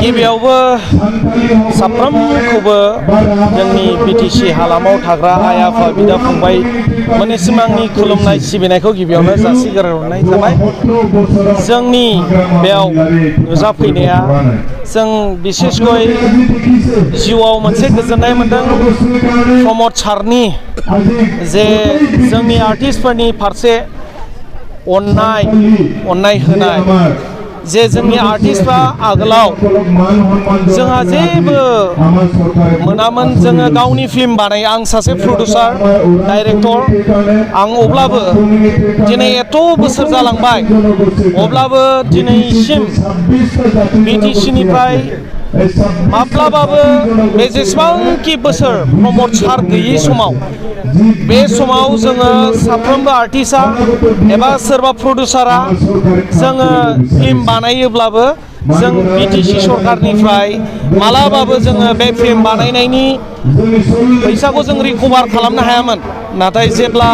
गिबियावबो साफ्रोमखौबो जोंनि बिटिसि हालामाव थाग्रा आइ आफा बिदा फंबाय मोननिसिम आंनि खुलुमनाय सिबिनायखौ गिबियावनो जासिग्रोनाय जाबाय। जोंनि बेयाव नुजाफैनाया जों बिसेसकै जिउआव मोनसे गोजोननाय मोनदों। प्रमद सारनि जे जोंनि आर्टिस्टफोरनि फारसे अननाय होनाय, जे जोंनि आर्टिस्टफ्रा आगोलाव जोंहा जेबो मोनामोन, जोङो गावनि फिल्म बानायो। आं सासे प्रडिउसार डाइरेक्टर, आं अब्लाबो दिनै एथ' बोसोर जालांबाय, अब्लाबो दिनैसिम बिटिसिनिफ्राय माब्लाबाबो बे जेसेबांखि बोसोर प्रमद सार गैयि समाव, बे समाव जोङो साफ्रोमबो आर्टिस्टआ एबा सोरबा प्रडिउसारा जोङो फिल्म बानायोब्लाबो जों बिटिसि सरकारनिफ्राय मालाबाबो जोङो बे फिल्म बानायनायनि फैसाखौ जों रिकभार खालामनो हायामोन। नाथाय जेब्ला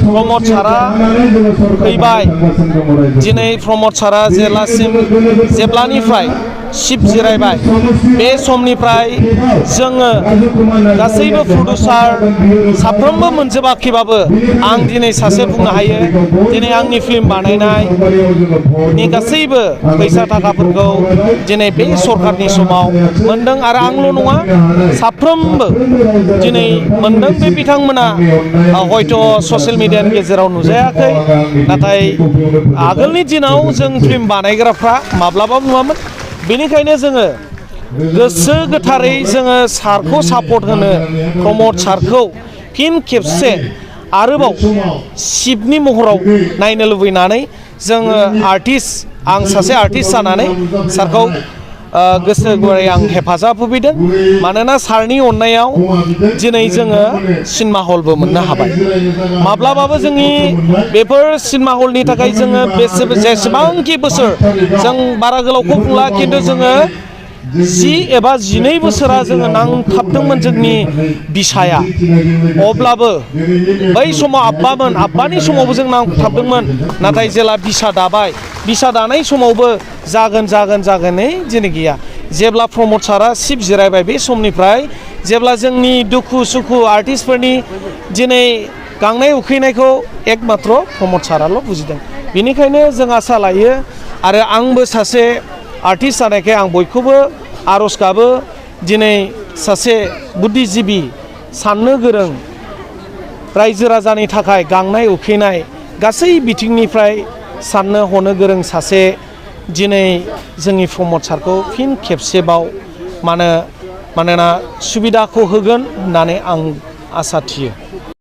प्रमद सारा फैबाय, दिनै प्रमद सारा जेब्लानिफ्राय सिट जिरायबाय, बे समनिफ्राय जोङो गासैबो प्रडिउसार साफ्रोमबो मोनजोबाखैबाबो आं दिनै सासे बुंनो हायो, दिनै आंनि फिल्म बानायनायनि गासैबो फैसा थाखाफोरखौ दिनै बे सरकारनि समाव मोनदों। आरो आंल' नङा, साफ्रोमबो दिनै मोनदों। बे बिथांमोना हयथ' ससियेल मिडियानि गेजेराव नुजायाखै, नाथाय आगोलनि दिनाव जों फिल्म बानायग्राफ्रा माब्लाबाबो नुवामोन। बेनिखायनो जोङो गोसो गोथारै जोङो सारखौ सापर्ट होनो, प्रमद सारखौ फिन खेबसे आरोबाव सिफनि महराव नायनो लुबैनानै जोङो आं सासे आर्टिस्ट जानानै सारखौ गोसो गुवारै आं हेफाजाब होफैदों। मानोना सारनि अननायाव दिनै जोङो सिनेमा हलबो मोननो हाबाय। माब्लाबाबो जोंनि बेफोर सिनेमा हलनि थाखाय जोङो जेसेबांखि बोसोर, जों बारा गोलावखौ बुंला, खिन्थु जोङो 10 एबा 12 बोसोरा जोङो नांथाबदोंमोन जोंनि बिसाया। अब्लाबो बै समाव आब्बानि समावबो जों नांथाबदोंमोन। नाथाय जेला बिसा दाबाय, बिसा दानाय समावबो जागोनै दिनै गैया। जेब्ला प्रमद सारा सिट जिरायबाय, बे समनिफ्राय जेब्ला जोंनि दुखु सुखु आर्टिस्टफोरनि दिनै गांनाय उखैनायखौ एकमात्र प्रमद साराल' बुजिदों। बेनिखायनो जों आसा लायो, आरो आंबो सासे आर्टिस्ट जानायखाय आं बयखौबो आर'ज गाबो, दिनै सासे बुद्धिजिबि, साननो गोरों, रायजो राजानि थाखाय गांनाय उखैनाय गासै बिथिंनिफ्राय साननो हनो गोरों सासे दिनै जोंनि प्रमद सारखौ फिन खेबसेबाव मानोना सुबिदाखौ होगोन होननानै आं आसा थियो।